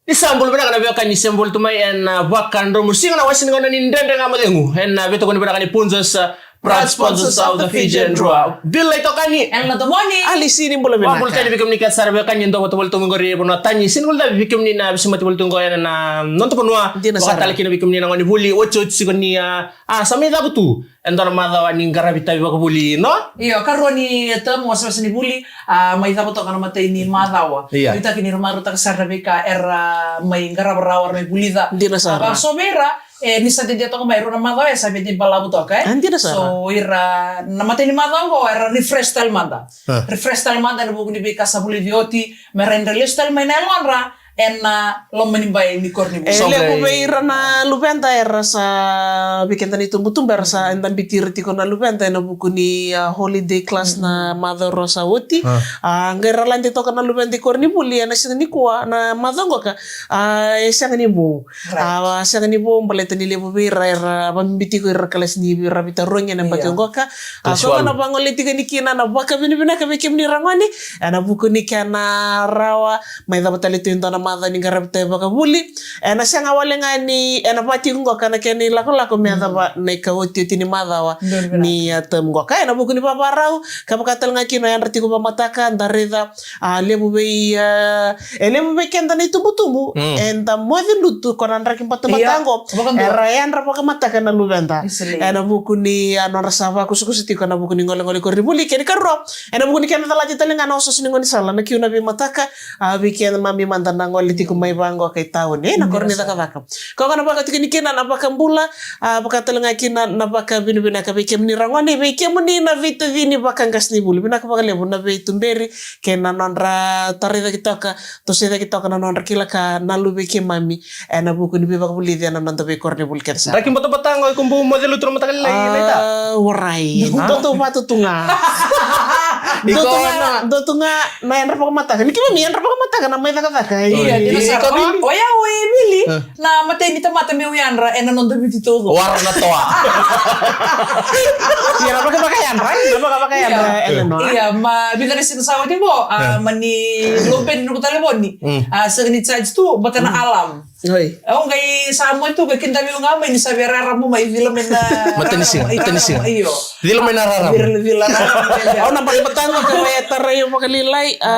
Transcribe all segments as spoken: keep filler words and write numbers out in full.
Ni sa bula vinaka na veiwekani se bula tu mai ena vakadromu siga na wasi ni gauna ni Dredre Ga Mo Cegu ena veitokoni vinaka ni Punjas, uh, proud sponsors of the Fijian Drua. Bill Laitokani. Ena Tomoni. Alisi ni bula vinaka. Vakabula tale vei kemuni kece sara veiwekani dou vata voli tu qori e vanua tani. Sini gula vei kemuni na vesimati voli tu qo ena noda vanua. Dina sara. Vakatale kina vei kemuni na gone vuli. Otioti tiko ni, uh, a sa mai cava tu e dua na macawa ni qaravi tavi vakavuli, no? Io, karua ni term wasewase ni vuli, a, mai cava toka na matai ni macawa. Ia. Nuitaki ni ra marautaka sara na veika era mai qarava rawa, ra mai vulica. Dina sara. A, vakaso vei ira, e, ni sa dede toka mai rua na macawa, e sa via balavu toka, e? A, dina sara. So, ira, na matai ni macawa qo, era refresh tale mada. A. Refresh tale mada ena vuku ni veika sa vulici oti, me ra dau lesu tale mai na yalodra, ena loma ni bai ni koronivuli. E levu vei ira na luveda era sa, vei keda na itubutubu era sa, eda biuti ira tiko na luveda ena vuku ni, a, holiday class na macawa rua sa oti. A, qai ra lade toka na luveda i koronivuli ena siga nikua, na macawa qoka, a, e sega ni vou. Right. A, sega ni vou baleta ni levu vei ira era vabibi tiko ira kalasi ni vei ira veitarogi ena yabaki qoka. A, so na vagolei tiko ni kina na vakavinavinaka vei kemuni ra gone ena vuku ni kena rawa mai cava tale tu e dua na macawa ni qaravi tavi vakavuli. Ena sega wale ga ni ena vakatiko qoka na kena ilakolako me yacova na ikaotioti ni macawa ni, a, term qoka. Ena vuku ni vavarau, ka vaka tale ga kina o yadra tiko vakamataka, da raica, a, levu vei, a, e levu vei keda na itubutubu eda moce lutu ko na draki batabata qo. Era yadra vakamataka na luveda ena vuku ni, a, nodra sa vakusakusa tiko ena vuku ni golegole koronivuli. Kena ikarua, ena vuku ni kena calati tale ga na osooso ni gaunisala, na kiu na veimataka, a, vei keimami mada na gole tiko mai vaqo kai tauni, e, na koro ni cakacaka. Koya gona vaka tiko ni kina na vakabula, a, vaka tale ga kina na vakavinavinaka vei kemuni ra gone, vei kemuni na veitacini vakaqasenivuli. Vinaka vakalevu na veituberi kei na nodra tarai cake toka, tosoi cake toka na nodra kila ka na luvei keimami ena vuku ni veivakavulici ena noda veikoronivuli kece sara. Draki batabata qo iko bau moce lutu na mataka lailai, Laita? A, warai. Dou tu vata tu ga. Dou tu ga, dou tu ga na yadra vakamataka. Ni keimami yadra vakamataka na mai cakacaka. Ia, dina sara. O yau, o Emily, na matai ni tamata meu yadra ena noda Viti taucoko. Wara na toa. Ia, na vakavakayadra, na vakavakayadra ena noa. Ia, ma vica na siga sa oti qo, a, mani lobeni noqu talevoni. A, sega ni charge tu, baleta na alarm. Oi. Au qai sa moce tu, qai kidavi au ga mai ni sa via rarama mai, cila mai na matanisiga, rarama, matanisiga. Io. Cila mai na rarama. Cila, cila rarama. Au na batabata ga ka mai tarai au vakalailai, a,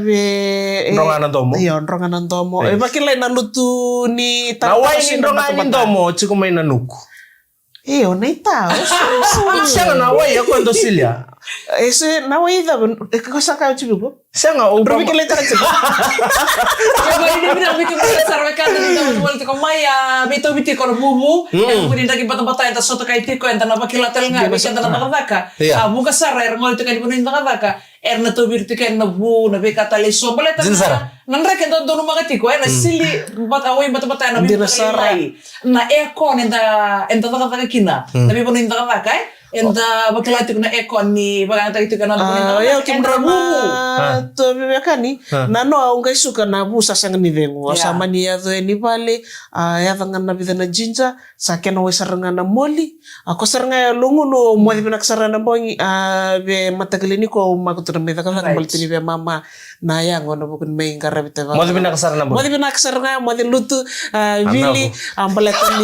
vei, e, droga na domo. Io, droga na domo. E vakilai na lutu ni, na wai ni droga ni domo, tiko mai na nuku. E, o Naita, o so, o so. Sega na wai, o koya dau silia. E, so na wai cava, e, ko sa kaya o Tibiko? Sega, o Tibiko lai tara tiko. Ia, ko ni ni vina vei kemuni sara vei keda ni dau gole tiko mai, a, veitauvi tiko na vuvu. Mm. E, vuku ni draki batabata eda sota kai tiko, eda na vakila tale ga vei keda na cakacaka. Ia. A, vuqa sara era gole tiko ni vanua ni cakacaka. Era na tauvi ira tiko na vu, na veika tale eso, baleta na, na draki eda donumaka tiko, e, na sili, bata, wai batabata, na veika tale eso. Na aircon eda, eda cakacaka kina, na veivanua ni cakacaka, e. Eda vakila tiko na aircon ni vakayagataki tiko na, a, io, kemudrou na, a, tu veiwekani. Na noa au qai suka na vu sa sega ni cegu. Au sa mani yaco yani vale, a, yaco ga na vica na jinja, sa kena wai sara ga na moli. A, ko sara ga ya lugunu, au moce vinaka sara na bogi, a, vei matakali nikua au mako tu na mai cakacaka, baleta ni vei mama na yago na vuku ni mai qaravi tavaka. Moce vinaka sara na bogi. Moce vinaka sara ga, moce lutu, a, vili, a, baleta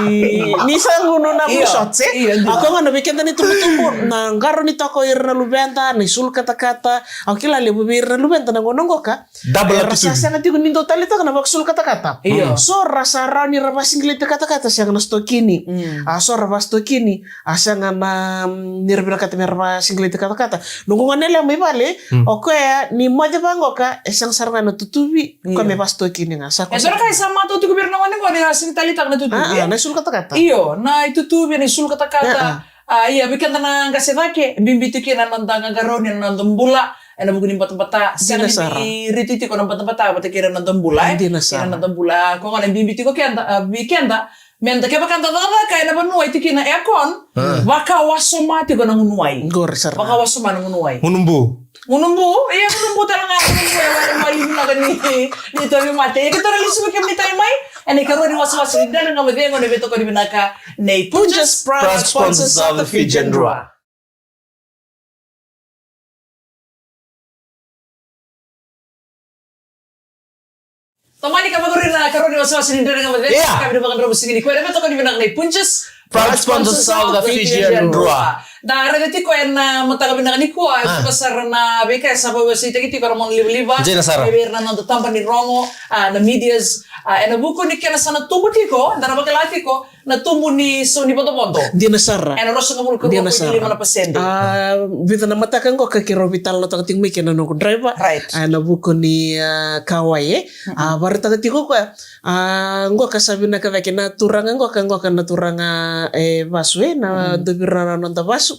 ni, ni sa gunu na vu shorts, e? Io, io. A, ko ga na vei keda ni tubutubu, na qaro ni toka o ira na luveda, na isulu katakata, au kila levu vei ira na luveda na gauna qoka. Era sa sega tiko ni dau taleitaka na vakasulu katakata. Io. So ra sa rawa ni ra vasigileti katakata, sega na sitokini. Mm. A, so ra vasitokini, a, sega na, mm, ni ra vinakata me ra vasigileti katakata. Noqu gone yalewa mai vale, o koya ni moce vaqoka, e sega sara ga na tutuvi, o koya me vasitokini ga. Sa ko, e dua na ka e sa matau tiko vei ira na gone qo ni ra sega ni taleitaka na tutuvi, a, e? Na isulu katakata. Io, na itutuvi, na isulu katakata. A, ia, vei keda na qase cake, bibi tiko kina na noda qaqarauni, na noda bula, ena vuku ni batabata, sega ni riti tiko na batabata vata kei na noda bula, e? Dina sara. Kei na noda bula, ko gona bibi tiko keda, a, vei keda, meda kevaka da cakacaka ena vanua e tiko kina aircon, vakawasoma tiko na gunu wai. Qori sara. Vakawasoma na gunu wai. Gunu bu. Gunu bu, ia gunu bu tale ga, gunu bu, e wai, wai, vinaka ni, ni tauvimate. Ia keitou na lesu vei kemuni tale mai, ena ikarua ni wasewase ni Dredre Ga Mo Cegu, ena veitokoni vinaka nei Punjas, proud sponsors of the Fijian Drua. Tomani ka vakarui na karua ni wasewase ni Dredre Ga Mo Cegu. Yeah. Ka vini vakadra musiki ni kua. Era me toka ni vinaka nei Punjas. Proud sponsors of the Fijian Drua. Da raica tiko ena mataka vinaka nikua, e vuqa sara na veika e sa vakawaseitaki tiko na mona livaliva. Dina sara. E vei ira na noda tabana ni rogo, a, na medias, a, ena vuku ni kena sa na tubu tiko, da na vakila tiko na tubu ni sau ni vodovodo. Dina sara. Ena ruasagavulu ka rua poidi lima na pasede. A, vica na mataka qo ka keirau veitalanoataka tiko mai kei na noqu draiva. Right. A, ena vuku ni, a, kauwai, e. A, vakaraitaka tiko o koya. A, qo ka sa vinaka cake na turaga qo ka, qo ka na turaga e vasu, e, na dovira na noda vasu.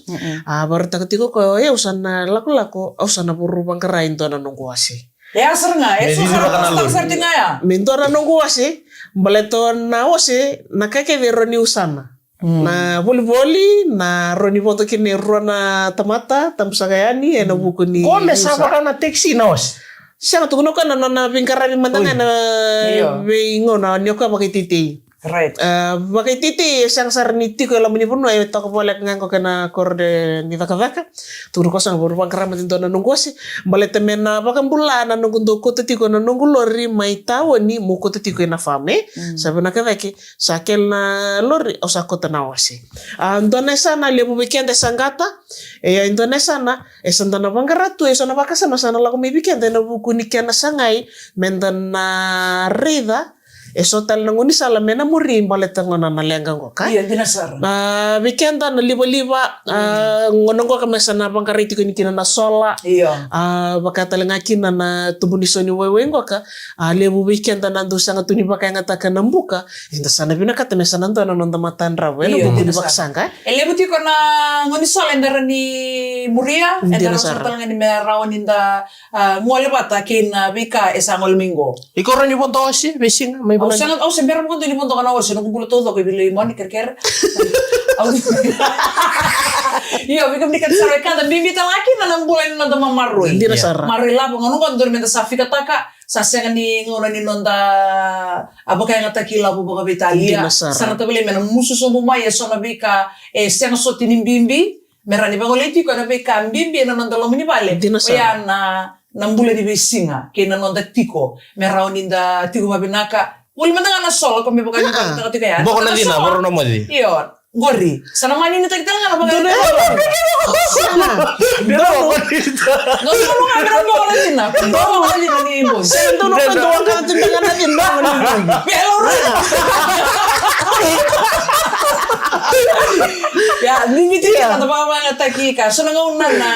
A, vakaraitaka tiko o koya, e, au sa na lakolako, au sa na vuru vaqara e dua na noqu wase. E a sara ga, e so sara ga na lori. Me dua na noqu wase, baleta na wase, na ka kece e rawa ni usana. Na volivoli, na rawa ni vodo kina e rua na tamata, tabu saka yani, ena vuku ni... Ko me sa vaka na taxi na wase. Sega, tukuna o koya na nona veiqaravi mada ga ena veigauna ni o koya vakaiteitei. Right. A, vakaiteitei, e sega sara ni tiko e loma ni vanua, e toka voleka ga qo kei na koro ni cakacaka. Tukuna o koya sa na vuru vaqara mada e dua na noqu wase. Baleta me na vakabula na noqu dau kauta tiko na noqu lori mai taoni, meu kauta tiko ena farm, e. Sa vinaka cake. Sa kele na lori, au sa kauta na wase. A, dua na yasana levu vei keda e sa qata, e, e dua na yasana, e sa da na vaqara tu, e so na vakasama sa na lako mai vei keda ena vuku ni kena sagai me da na raica e so tale na gaunisala me na muri baleta gona na leqa qo ka. Io, dina sara. A, vei keda na livaliva, a, gona qo ka me sa na vaqarai tiko ni kina na sola. Io. A, vaka tale ga kina na tubu ni sau ni waiwai qo ka, a, levu vei keda na dau sega tu ni vakayagataka na buka, eda sa na vinakata me sa na dua na noda matadravu, ena vuku ni vakasaqa. E levu tiko na gaunisala eda rawa ni muria, eda rawa sara tale ga ni me rawa ni da, a, gole vata kei na veika e sa gole mai qo. Iko rawa ni vodo wase veisiga mai vanua? Au sega, au se bera vakadua ni vodo na wase, noqu bula taucoko e vili moni kerekere. Au, io, vei kemuni kece sara e ka da bibi tale ga kina na bula ni noda mamaroi. Dina sara. Maroi lavo, gauna qo dodonu me da sa fikataka, sa sega ni gauna ni noda a vakayagataki lavo vakaveitalia. Dina sara. Sa na tavali me na musu sobu mai e so na veika e sega soti ni bibi, me rawa ni vagolei tiko ena veika bibi ena noda loma ni vale. Dina sara. Oya na, na bula ni veisiga kei na noda tiko, me rawa ni da tiko vavinaka. Voli mada ga na sola ko me vaka ni vakataka tiko ya. Boko na cina, voro na moci. Io. Qori, sa na maninitaki tale ga na vakayagataki. Donu ga me na boko na cina. Donu ga na cina ni bogi. Sa donu ga me na cina ni bogi. Ia, ni miti na da vakayagataki ka. So na gauna na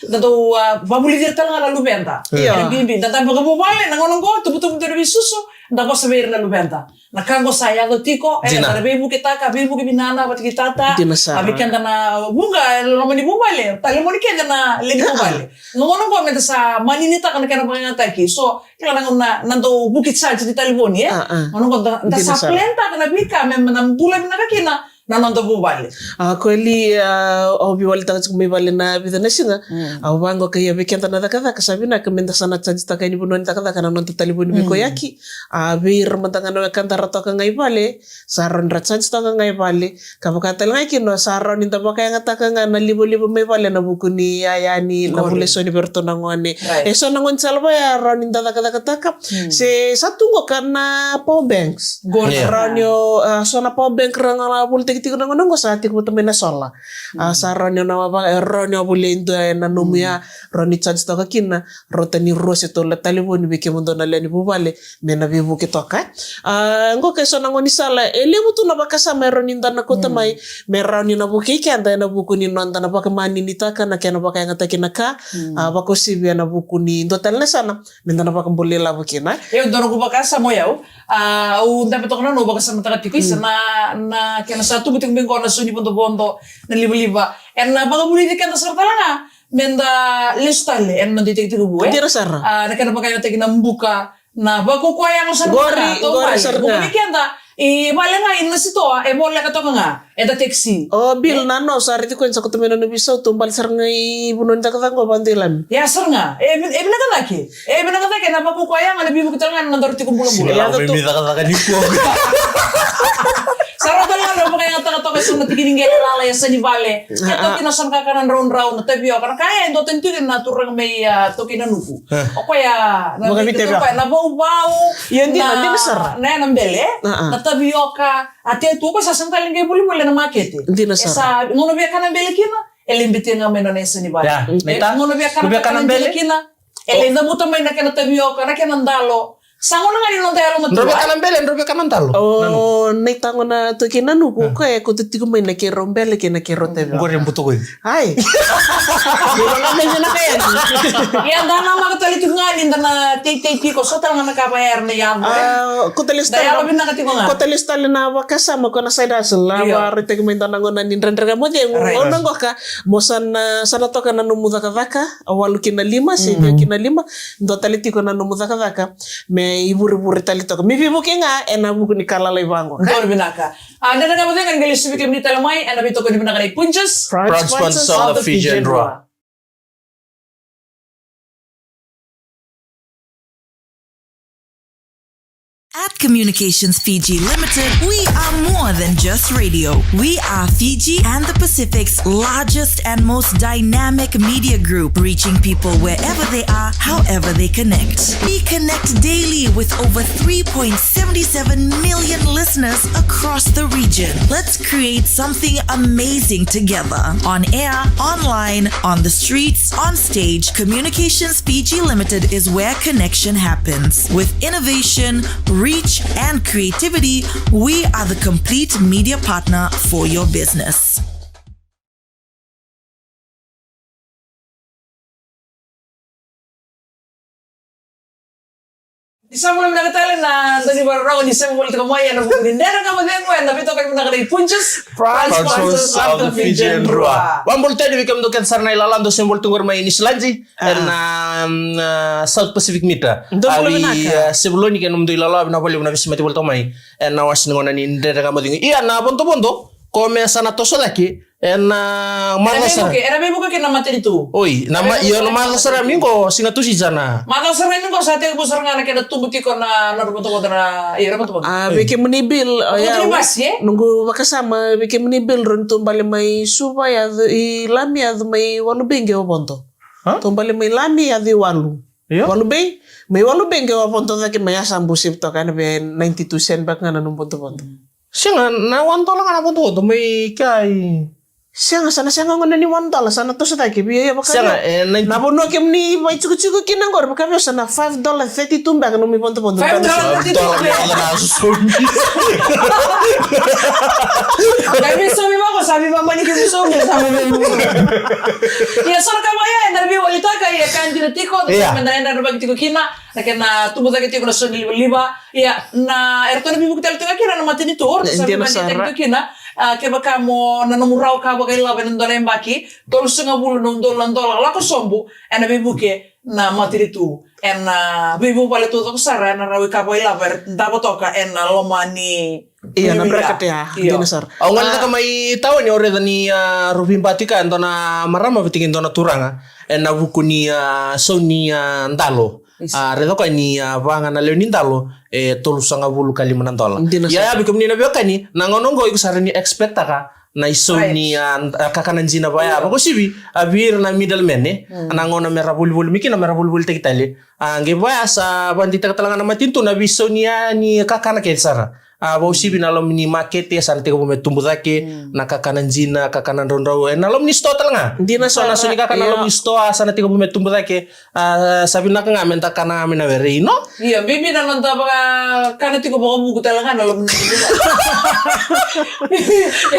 da dau, a, vavulici ira tale ga na luveda. Io. Ena bibi, da dabe vakavuvale, na gauna qo, tubutubu dua na veisusu, da vosa vei ira na luveda. Na ka qo sa yaco tiko, e, dina. Da na veivuketaka, veivuke vinaka vata kei tata. Dina sara. A vei keda na vuqa, e loma ni vuvale, tale moni keda na lewe ni vuvale. Na gauna qo me da sa maninitaka na kena vakayagataki. So, kila na gauna na dau vuki charge ni talevoni, e? A, a. Gauna qo da, da sa plantaka na veika, me, me na bula vinaka kina na noda vuvale. A, ko li, a, au veiwaletaka tiko mai vale na vica na siga. Au vaqo ka ia vei keda na cakacaka, sa vinaka me da sa na charge taka yani vanua ni cakacaka na noda talevoni veikoyaki. A, vei ira mada ga na wekada ra toka ga i vale, sa rawa ni ra charge toka ga i vale. Ka vaka tale ga kina, sa rawa ni da vakayagataka ga na livaliva mai vale ena vuku ni yaya ni na vule so ni vei iratou na gone. Right. E so na gone sa lava ya rawa ni da cakacakataka. Se sa tu qo ka na power banks. Qori. Rawa ni o, a, so na power bank ra ga na volitaki tiko na gone qo sa tiko vata mai na sola. A, sa rawa ni o na va, rawa ni o volia e dua ena nomu ya, rawa ni charge toka kina, rauta ni rua se tolu na talevoni vei kemudou na lewe ni vuvale, me na veivuke toka. A, qo ke so na gaunisala, e levu tu na vakasama e rawa ni da na kauta mai, me rawa ni na vukei keda ena vuku ni noda na vakamaninitaka na kena vakayagataki na ka, a, vakauasivi ena vuku ni dua tale na yasana, me da na vakabulai lavo kina. Io, dua noqu vakasama o yau, a, au dabe toka na noqu vakasamataka tiko, isa na, na kena sa tubu tiko mai qo na sau ni vodovodo, na livaliva. Ena vakavulici keda sara tale ga, me da lesu tale, ena noda itekitekivu, e? Dina sara. A, na kena vakayagataki na buka, na vakaukauwa yago sara ga, qori, qori sara ga. Vukuni keda, i vale ga, i na sitoa, e voleka toka ga, eda taxi. O, Bill, na no, sa raici koya ni sa koto mai na nomu veisau, tou bale sara ga i vanua ni cakacaka qo, vadei lami. Ia, sara ga. E, e vinaka cake. E vinaka cake, na vakaukauwa yago, na veivuke tale ga, na nodaru tiko bulabula. Ia, cakacaka ni kua. Sa rau tale ga na vakayagataka toka e so na tiki ni qele lala e yasa ni vale. E toki na so na kakana draudrau, na tavioka. Na ka ya e dua tani tiko na turaga mai, ah, Taukei Nanuku. O koya na vauvau, na, na bele, na tavioka. A te tu o koya sa sega tale ni qai volivoli na makete. Dina sara. E sa gauna via kana bele kina, e lai bete ga mai na nona yasa ni vale. E gauna via kana bele kina, e lai cavuta mai na kena tavioka, na kena dalo. Sa gauna ga ni noda yalo matua. Drau via kana bele, drau via kana dalo. O, na itago na Taukei Nanuku, o koya e kauta tiko mai na keirau bele kei na keirau tavioka. Qori e buto qori. Ai. Ia da na maka tale tiko ga ni da na teitei tiko, so tale ga na ka vaya era na yavu. Ko tale sta na vakasama ko na side hustle. Na varaitaki mai dua na gauna ni Dredre Ga Mo Cegu. Gauna qoka, mo sa na, sa na toka na nomu cakacaka, walu ki na lima, se ciwa ki na lima, dua tale tiko na nomu cakacaka me ivurevure tale toka. Me veivuke ga ena vuku ni ka lalai vaqo. Donu vinaka. A, Dredre Ga Mo Cegu, ni qai lesu vei kemuni tale mai ena veitokoni vinaka nei Punjas, proud sponsors of the Fijian Drua. At Communications Fiji Limited, we are more than just radio. We are Fiji and the Pacific's largest and most dynamic media group, reaching people wherever they are, however they connect. We connect daily with over three point seven seven million listeners across the region. Let's create something amazing together. On air, online, on the streets, on stage, Communications Fiji Limited is where connection happens. With innovation, reach, and creativity, we are the complete media partner for your business. Ni sa bula vinaka tale na dau ni vakarorogo ni sema voli tiko mai ena vuku ni Dredre Ga Mo Cegu ena veitokoni vinaka nei Punjas, proud sponsors of the Fijian Drua. Vakabula tale vei kemudou kece sara na ilala dou sema voli tiko qori mai Niusiladi ena, um, uh, South Pacific Media. Dou bula vinaka. Sevuloni kei nomudou ilala, vinaka vakalevu na veisemati voli tiko mai ena wase ni gauna ni Dredre Ga Mo Cegu. Ia na vodovodo ko me sa na toso cake ena macawa sara. Era veivuke kina na matanitu. Oi, na ma, io, na macawa sara mai qo, Siga Tuciti sa na. Macawa sara mai qo sa tekivu sara ga na kena tubu tiko na, na vodovodo na, io, na vodovodo. A, vei kemuni Bill, o yau, noqu vakasama, vei kemuni Bill, drau ni taubale mai Suva, yaco i Lami, yaco mai Walu Bay qai o Vodo. Taubale mai Lami, yaco i Walu. Io. Walu Bay, mai Walu Bay qai o Vodo cake mai Asabu, save toka ena vei ninety-two cent beka ga na nomu vodovodo. Sega, na one dollar ga na vodovodo mai kea i. Sega, sa na sega gona ni one dollar, sa na toso cake vei au, ia vaka. Sega, e, na vanua kemuni vaitikotiko kina qori, vaka vei au sa na five dollar thirty-two beka nomu vodovodo. Five dollar thirty-two beka. Qai veisaumi vaka, sa veivamani ki veisaumi, sa veivamani. Ia, so na ka vaya eda na veiwalitaka, ia ka dina tiko, eda na, eda na vaki tiko kina. Na kena tubu cake tiko na so ni livaliva. Ia, na, eratou na veivuke tale tiko kina na matanitu, eratou sa veivuke tale tiko kina. A, kevaka mo na nomu rawa ka vakailavo ena dua na yabaki, tolusagavulu na udolu na dola lako sobu ena veivuke na matanitu. Ena veivuvale taucoko sara ena rawa ka vakailavo, era davo toka ena loma ni. Ia, na bracket ya, dina sara. Au gole cake mai tauni, au raica ni, a, rau veibati kaya e dua na marama vata kei dua na turaga ena vuku ni, a, sau ni, a, dalo. A, raica koya ni, a, vaga na lewe ni dalo e tolusagavulu ka lima na dola. Ia, vei kemuni na veiwekani, na gauna oqo iko sa rawa ni expect-taka na isau ni, a, kakana dina vaya. Vakauasivi, a, vei ira na middleman, e, na gauna mera volivoli mai kina, mera volivolitaki tale. A, qai vaya sa vakadeitaka tale ga na matanitu na veisau ni, a, ni kakana kece sara. A, vakauasivi na loma ni makete, sa na tekivu me tubu cake na kakana dina, kakana draudrau, e, na loma ni sitoa tale ga. Dina sara, na sau ni kakana na loma ni sitoa, sa na tekivu me tubu cake. A, sa vinaka ga meda kana ga mai na were, io. Io, bibi na noda vakakana tiko vakavuku tale ga na loma ni.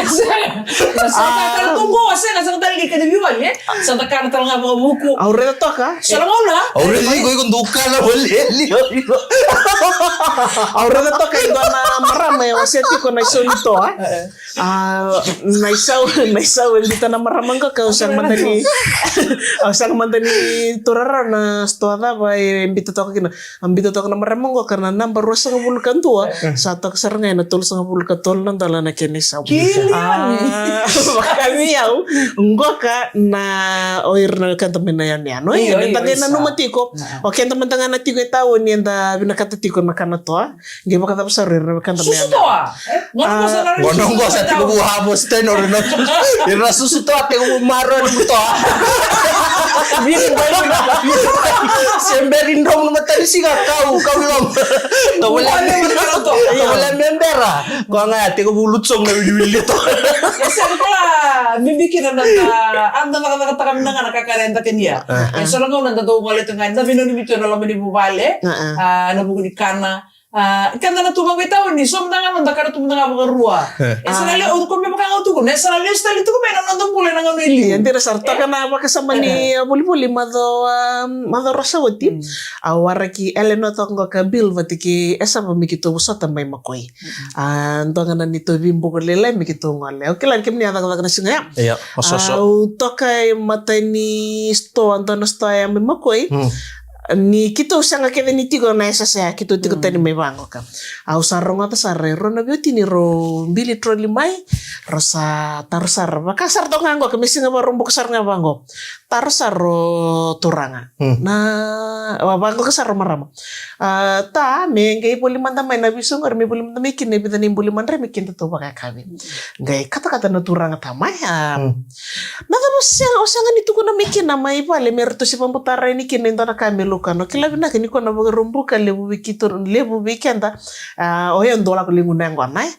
Sa kakana tu qo, sa na, sa na tale ni kena veiwali, e. Sa da kana tale ga vakavuku. Au raica toka. Sa na gauna. Au raica iko, iko dau kana voli, e, io, io. Au raica toka e dua na marama e wasea tiko na isau ni toa, e. A, na isau, na isau e biuta na marama qo, ka au sega mada ni, au sega mada ni taura rawa na sitoa cava e biuta toka kina. A biuta toka na marama qo ka na naba ruasagavulu ka dua, sa toka sara ga ena tolusagavulu ka tolu na dola na kena isau. Kili. A, vaka vei au, qo Toka na o ira na wekada mai na yanuyanu. Io, io, da qai nanuma tiko. O keda mada ga na tiko e tauni eda vinakata tiko na kana toa. Qai vakacava sara o ira na wekada mai yanuyanu. Susu toa. Qo na qo sa tiko vu havo steno ira na susu toa tiko vu maro ira na toa. Se beri dromu na matanisiga kau kau i loma. Tovolea me bera. Koya ga ya tiko vu lutsong na wiliwili toa. E sa kola bibi kina na da anda na kata kata na kakare anda kenia. E so na gauna da dau gole tu ga da vinoni mitu na loma ni vuvale. Na vuku ni kana. A, keda na tu vaqo i tauni, so mada ga noda kana tu mada ga vakarua. E sa na lewe, o koya me vaka ga o tukuna, e sa na lesu tale tu mai na noda bula ena gauna e liu. Ia, dina sara, toka na vakasama ni, a, volivoli macawa, a, macawa rua sa oti. Au waraki Eleanor toka qo ka Bill vata kei Esava me keitou vosota mai Makoi. A, dua ga na neitou veibuka lailai me keitou gole. Au kila ni kemuni a cakacaka na siga ya. Ia, ososo. Au toka e mata ni sitoa, dua na sitoa ya mai Makoi. Ni keitou sega kece ni tiko na S S A, keitou tiko tani mai vaqo ka. Au sa rogoca sara e rau na veiwatini rau bili troli mai, rau sa taro sara. Vaka sara toka ga qo, ka me siga Vakaraubuka sara ga vaqo. Taro sara o turaga. Na, va-, vaqo ka sara o marama. A, ta, me qai voli mada mai na visu qori, me voli mada mai kina e vica na ibuli madrai me keitou vakayakavi. Qai katakata na turaga ta mai, a, na cava o sega, o sega ni tukuna mai kina mai vale me ratou se vakabutara yani kina e dua na ka me laukana. O kila vinaka ni ko na Vakaraubuka levu vei keitou, levu vei keda. A, o yau dau lako ligu na yaqona, e.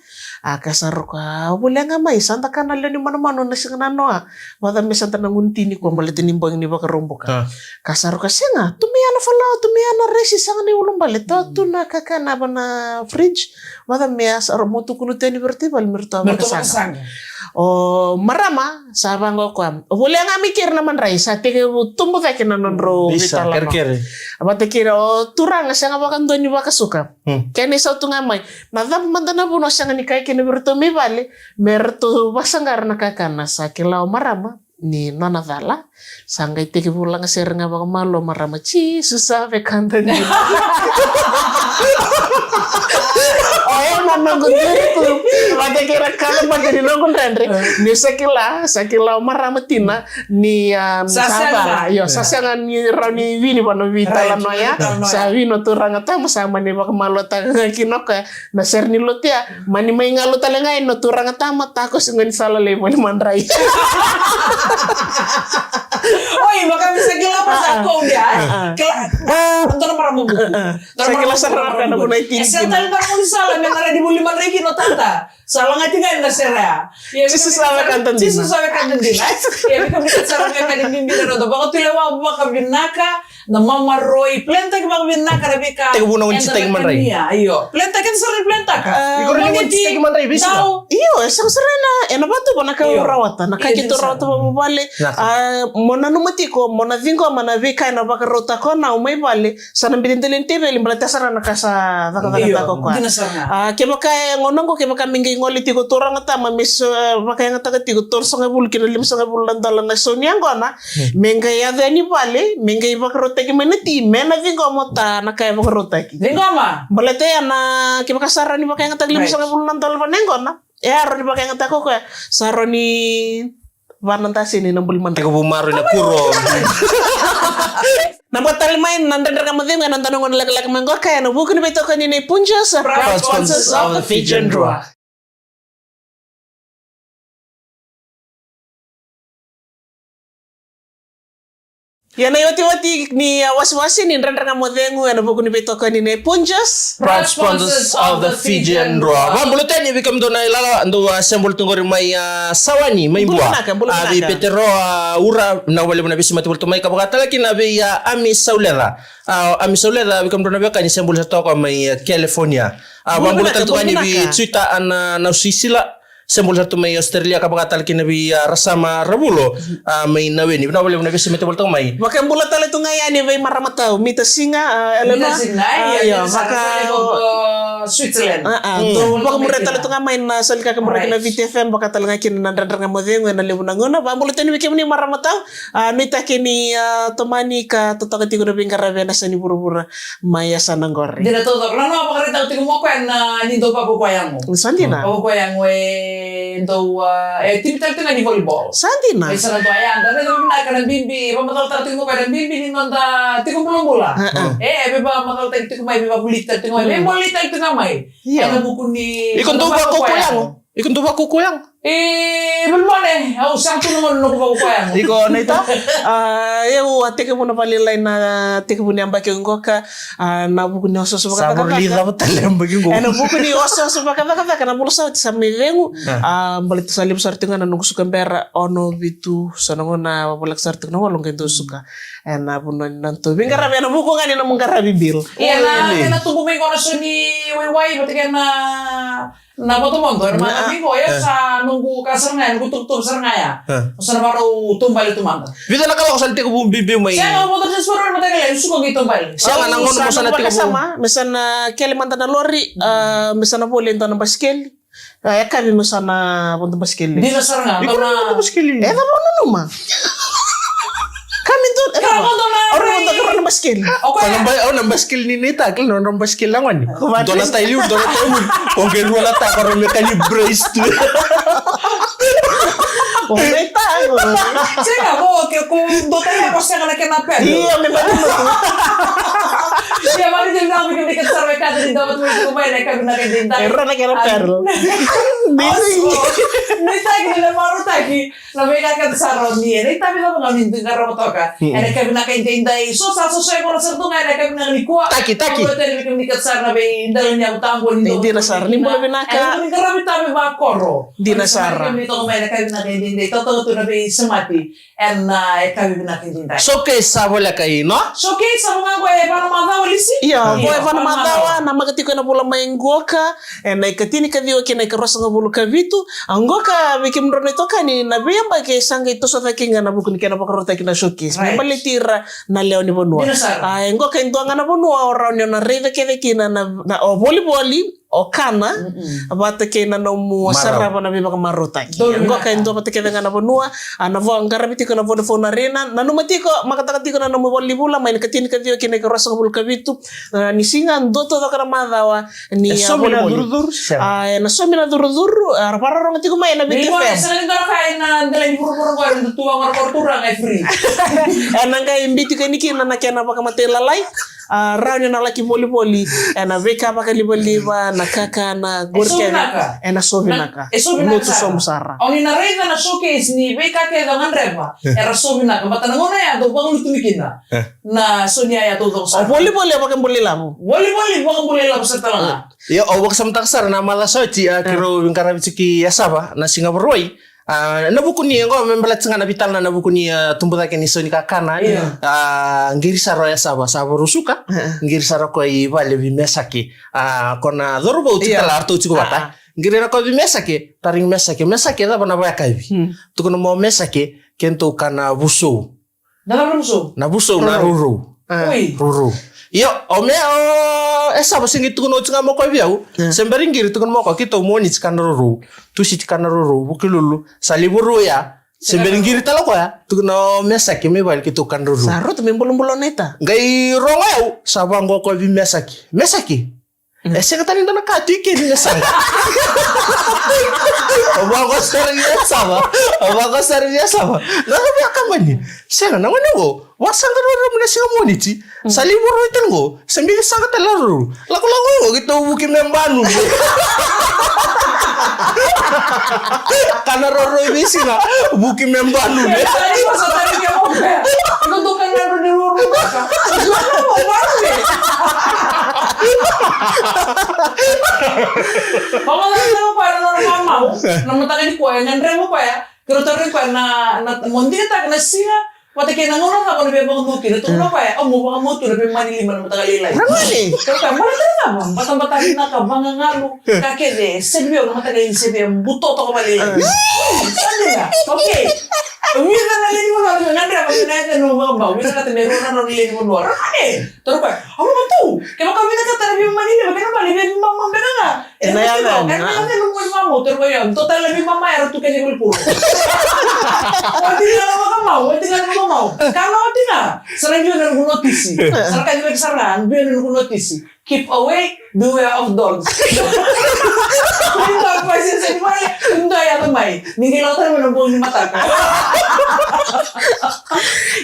A, ka sa rauka, a, volia ga mai, sa da kana lewe ni manumanu na siga nanoa. Vata me sa da na gunu tini ko baleta ni bogi ni Vakaraubuka. Ka sa rauka, sega, tu mai yana falawa, tu mai yana resi, sega ni ulubale, tu na kakana va na fridge. Vata me a sa rau mo tukuna tu yani vei ratou i vale me ratou a vakasaqa. O marama sa vaqo koya. O volia ga mai kei ira na madrai sa tekivu tubu cake na nodrau veitalanoa. Vata kei ira o turaga sega vakadua ni vakasuka. Kena isau tu ga mai. Na cava mada na vuna o sega ni kaya kina vei ratou mai vale me ratou vakasaqara na kakana sa kila o marama. Ni nona cala, sa qai tekivu lagasere ga vakamalua o marama, Jisu sa vekada dina. O yau na noqu duri tu, vata kei ira kala mata ni noqu dredre, ni sa kila, sa kila o marama tina, ni, a, sa cala, io, sa sega ni rawa ni vini vana veitalanoa ya, sa vini o turaga tama, sa mani vakamaluataka ga kina o koya, na sere ni lotu ya, mani mai galu tale ga ina turaga tama, takoso ga ni sala lai voli madrai. Oi, vaka me sa kila pa sa kau dia. Kila, dua na marama vuku. Sa kila sara na vuna e tini. E sa tale na vuna sala me na redi voli madrai kina o tata. Sa lagati ga ina sere ya. Jisu sa vekada dina. Jisu sa vekada dina. Ia, vika vika sara veka ni bibi na noda vakatulewa vakavinaka. Na mamaroi, plantaki vakavinaka na veika. Tekivu na gone sa teki madrai. Io, plantaki eda sa na plantaka. Iko na gone sa teki madrai veisiga. Io, e sega sara ena, ena vatu vana ka rawata, na ka keitou rawata vakavuvale. A, mo nanuma tiko, mo na ciqoma na veika ena vakarautaka o nau mai vale, sa na bibi dela ni teveli, baleta sara na ka sa cakacakataka o koya. A, kevaka e gauna oqo, kevaka me qai gole tiko turaga tama, me so, vakayagataka tiko, tolusagavulu ki na limasagavulu na dola na sau ni yaqona, me qai yaco yani vale, me qai vakarautaki mai na ti, me na ciqoma o ta na ka e vakarautaki. Ciqoma. Baleta ya na kevaka sa rawa ni vakayagataki limasagavulu na dola va na yaqona. E a rawa ni vakayagataka o koya. Sa rawa ni va na daseni na buli madrai. Tekivu maroi na kuro. Na bua tale mai na Dredre Ga Mo Cegu ena dua na gauna lekaleka mai qo ka ena vuku ni veitokoni nei Punjas. Proud sponsors of the Fijian Drua. Ia na iotioti ni, a, wasiwasi ni Dredre Ga Mo Cegu ena vuku ni veitokoni nei Punjas. Proud sponsors of the Fijian Drua. Vabula tani vei kemudou na ilala dou a se bula tu qori mai, a, Sawani mai Bua. A, vei Petero, a, Ura, na wale na veisemati vula tu mai ka vakatale kina vei, a, Ami Sauleca. A, Ami Sauleca vei kemudou na veiwekani se bula sa toka mai, a, California. A, vabula tale tu ga ni vei Tsuita, a, na, na Nausisila. Se bula sara tu mai Australia ka vakatale kina vei, a, Rasama Ravulo, a, mai Naweni. Vinaka vakalevu na veisemati voli toka mai. Vakabula tale tu ga yani vei marama tau, Mita Siga, a, Elena. Mita Siga, a, io, vaka, o, Switzerland. Ah, ah. Mm. Dou vakamuria tale tu ga mai na soli kaka muraki na Viti F M, vaka tale ga kina na Dredre Ga Mo Cegu ena levu na gauna. Vakabula tani vei kemuni marama tau. Ah, nuitaki ni, ah, tomani ka totoka tiko na veiqaravi ena yasa ni vuravura mai yasana qori. Dina totoka. Nanoa vakaraitaka tiko mo koya na ni dou vakaukauwa yago. Sa dina. Vakaukauwa yago e dou, ah, e timi tale tiko ga ni volleyball. Sa dina. E sa na dua ya, da raica vinaka na bibi, vakamacalataka tiko mo koya na bibi ni noda tiko bulabula. Ah, ah. E, e veivakamacalataki tiko mai, veivakavulici tale tiko mai, veibolei tiko ga mai. Io. Ena vuku ni iko dou vakaukauwa yago. Iko dou vakaukauwa yago. E, Velimone, au sa tu na noqu vakaukauwa yago. Iko Neita? Ah, au a tekivuna vakalailai na tekivu ni yabaki oqo ka, ah, na vuku ni osooso vakacakacaka. Sa vakavulici cava tale yabaki oqo. Ena vuku ni osooso vakacakacaka na vula sa oti sa mai cegu. Ah. Ah, baleta sa levu sara tiko ga na noqu suka bera, ono, vitu, so na gauna voleka sara tiko na walu qai dou suka. Ena vanua ni nodatou veiqaravi, ena vuku ga ni nomu qaravi, Bill. Ia na, ena tubu mai qo na so ni waiwai vata kei na, na vodovodo, ena macawa qo, ia sa noqu ka sara ga ya, noqu tukutuku sara ga ya. Sa na vakarau taubale tu mada. Vica na kaloko sa na tekivu bibi mai. Sega, au vodo transfer mada ga, lai suka qai taubale. Sega, na gauna mo sa na tekivu. Me sa na kele mada na lori, ah, me sa na voli e dua na basikeli. Ah, e kavi me sa na vodo basikeli. Dina sara ga. Iko na vodo basikeli. E cava o nanuma? Ka me dua, e cava? Au na vodo na basikeli. Au na ba-, au na basikeli ni Neita, kila na nodra basikeli na gone. Dua na tai liu, dua na tai muri. O qai rua na tai, ka rau me ka ni brace tu. O Neita, o. Sega, o ke ko dua tai ko sega na kena pedal. Io, me nanuma tu. Ia, mani dina na wiki ni ka sara me ka dina, dua tu mai na ka na ka dina. E rua na kena pedal. Ni taki ni marautaki na veika kece sara o ni. Ena itavi cava ga ni qarava toka. Ena ka vinaka edaidai. So sa soso e voro sara tu ga ena ka vinaka nikua. Taki, taki. Au tale vei kemuni kece sara na veidela ni yavu tabu ni dou. Dina sara, ni bula vinaka. Ena ni qaravi tavi vakoro. Dina sara. Kemuni toka mai ena ka vinaka edaidai. Tautau tu na veisemati. Ena, ah, itavi vinaka edaidai. Showcase sa voleka i, no? Showcase sa voleka qo e va na macawa, Lisi? Io, qo e va na macawa, namaka tiko ena vula mai qoka. Ena ikatini ka ciwa kei na ikaruasagavulu ka vitu. A, qoka vei kemudrau na itokani na veiyabaki sa qai toso cake ga ena vuku ni kena vakarautaki na showcase. Right. Me baleti ira na lewe ni vanua. Dina sara. A, e qoka e dua ga na vanua o rawa ni o na raica kece kina na, na, o volivoli, o kana, vata kei na nomu sarava na veivakamarautaki. Qoka e dua vata kece ga na vanua, a, na vo qaravi tiko na Vodafone Arena, nanuma tiko, makataka tiko na nomu ivola ni vula, mai na ikatini ka ciwa kei na ikaruasagavulu ka vitu, a, ni siga, dua taucoko na macawa, ni, a, volivoli. E saumi na curucuru, sega. A, ena saumi na curucuru, a, vakarorogo tiko mai ena Viti F M. Ni vole, sega ni dua na ka ena dela ni vuravura qo, ena tu vaqo na koro turaga e free. Ena qai biu tiko yani kina na kena vakamatailalai, a, rawa ni na laki volivoli ena veika vakalivaliva, na kakana, qori kece, ena so vinaka. E so vinaka. Lotu sara. Sobu sara. O ni na raica na showcase ni veika kece o gadreva, era so vinaka. Baleta na gauna ya dau vakalutu mai kina na so ni yaya taucoko sara. O volivoli e vakabula ilavo. Volivoli vakabula ilavo sara tale ga. Ia, au vakasamataka sara na macawa sa oti, a, keirau veiqaravi tiko i Yasava, na Siga Vakarauwai. A, ena vuku ni, qo me baleta ga na veitalanoa ena vuku ni, a, tubu cake ni sau ni kakana. Io. A, qiri sara o Yasava, sa vakarau suka. Qiri sara o koya i vale vei Mesake. A, ko na cauravou tiko tale, eratou tiko vata. Qiri sara o koya vei Mesake, tarogi Mesake. Mesake, cava na vakayakavi? Tukuna mai o Mesake, kedatou kana vusou. Na cava na vusou? Na vusou, na rourou. Oi. Rourou. Io, o me, o, e sa vaka sega ni tukuna oti ga mai o koya vei au. Se bera ni qiri, tukuna mai o koya, keitou Moniti kana rourou. Tusiti kana rourou, Vukelulu. Sa lai vakarau ya. Se bera ni qiri tale o koya, tukuna o Mesake mai vale keitou kana rourou. Sa rauta me bulabula o Neita. Qai rogo au, sa vaqo o koya vei Mesake. Mesake. E sega tale ni dua na ka tu i ke ni na saga. O vaqo sara ni Yasava. O vaqo sara ni Yasava. Na cava ya ka mani? Sega, na gone qo. Vakasaqa ruarua mai na siga Moniti. Sa lai vakarau tale qo. Sa bibi saqa tale na rourou. Lakolako qo keitou vuki me banu. Kana rourou i veisiga, vuki me banu. Vakacaca o koya na nona mamau, na mataka nikua, e gadreva o koya, keirau tarogi koya na, na, mo digitaka na siga, vata kei na gauna cava o na via vakabau kina, tukuna o koya, au meu vakabau tu na veimama ni lima na mataka lailai. Ragone! Keirau kaya, baleta na cava, batabata vinaka, vagagalu, ka kece, sega ni vei au na mataka lailai, sega ni vei au, buto toka vakalailai. Sa dina, okay. Vica na lewe ni vanua, gadreva, Ena nomu vakamau, vinakata me rua na rau ni lewe ni vanua. Ragone, toro koya, au loma tu. Kevaka vinakata na veimama ni lewe, kena bale veimama beka ga. Ena yaco yani, ena yaco yani nomu vakamau, toro koya, dua tale na veimama era tu kece i Valepuru. Oti ga na vakamau, oti ga na vakamau. Ka na oti ga, sa na biu na noqu notisi. Sa na kaci vaki sara ga, biu na noqu notisi. Keep away, beware of dogs. Dua e sega ni vale, dua e yaco mai. Ni qai lako tale mai na bogi ni mataka.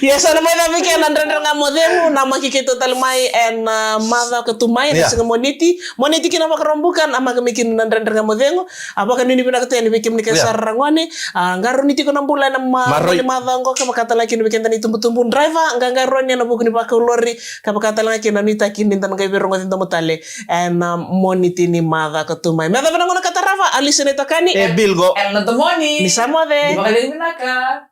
Ia sa na mai cava i ke na Dredre Ga Mo Cegu, namaki keitou tale mai ena, ah, macawa ka tu mai, na siga Moniti. Moniti ki na Vakaraubuka, namaki mai kina na Dredre Ga Mo Cegu. A vakanuinui vinaka tu yani vei kemuni kece sara ragone. A, qarauni tiko na bula ena ma-, maroi ni macawa oqo, ka vaka tale ga kina vei keda na itubutubu, draiva, qaqarauni ena vuku ni vakau lori, ka vaka tale ga kina na nuitaki ni da na qai veirogoci domo tale ena, ah, Moniti ni macawa ka tu mai. Me yacova na gauna ka tarava, Alisa Naitokani. E Bilgo. Ena Domoni. Ni sa moce. Ni vakacegu vinaka.